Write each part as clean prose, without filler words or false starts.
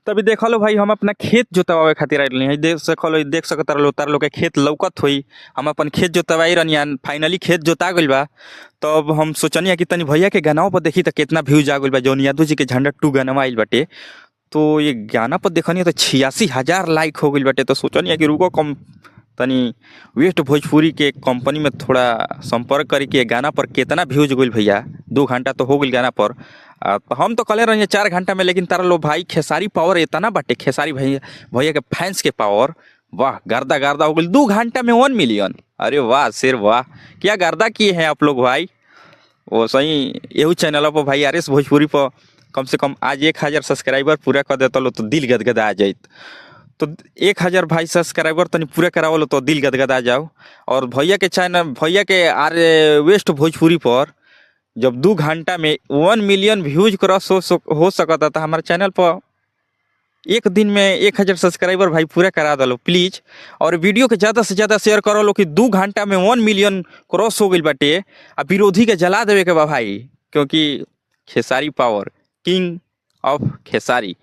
तभी देखलो भाई हम अपना खेत जोतवावे खातिर आइल रही। देख सकलो, देख सकत रहो तार लोग के खेत लौकत होई। हम अपन खेत जोतवाई रहनी, फाइनली खेत जोता गइल बा। तब हम सोचनी कि तनी भैया के गाना पर देखी त कितना व्यूज आ गइल बा। जौन यादव जी के झंडा 2 गाना आइल बाटे, तो ये गाना पर देखनी तो 86,000 लाइक हो गइल बाटे। तो सोचनी कि रुको कम तनी वेस्ट भोजपुरी के कंपनी में थोड़ा संपर्क करी कि गाना पर कितना व्यूज गइल भैया। 2 घंटा तो हो गइल गाना पर। तो हम तो कहले रहिए 4 घंटा में, लेकिन तारा लो भाई खेसारी पावर इतना बाटे, खेसारी भैया भैया के फैंस के पावर वाह, गर्दा गर्दा हो गइल। 2 घंटा में 1 मिलियन, अरे वाह शेर वाह, क्या गर्दा किए हैं आप लोग भाई। वो सही यहू चैनल पर भाई आर एस भोजपुरी पर कम से कम आज 1000 सब्सक्राइबर पूरा कर देता लो तो दिल गदगदा जाइत। तो 1000 भाई सब्सक्राइबर तनी पूरा करावलो तो दिल गदगदा जाओ। और भैया के चैनल, भैया के आर वेस्ट भोजपुरी पर जब 2 घंटा में 1 मिलियन व्यूज क्रॉस हो सकता तो हमारे चैनल पर एक दिन में 1000 सब्सक्राइबर भाई पूरा करा दलो प्लीज़। और वीडियो के ज़्यादा से ज़्यादा शेयर करो लो कि 2 घंटा में 1 मिलियन क्रॉस हो गई बाटे। आ विरोधी के जला देवे के बा भाई, क्योंकि Khesari power, king of Khesari,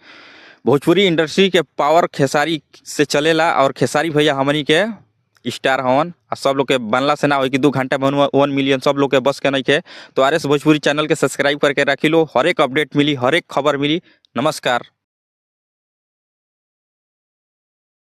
Bhojpuri industry के पावर खेसारी से चलेला। और खेसारी भैया हमनी के स्टार हवन, आ सब लोग के बनला से ना हो कि 2 घंटा में 1 मिलियन सब लोग के बस के नहीं के। तो आर एस भोजपुरी चैनल के सब्सक्राइब करके रखी लो, हर एक अपडेट मिली, हर एक खबर मिली। नमस्कार।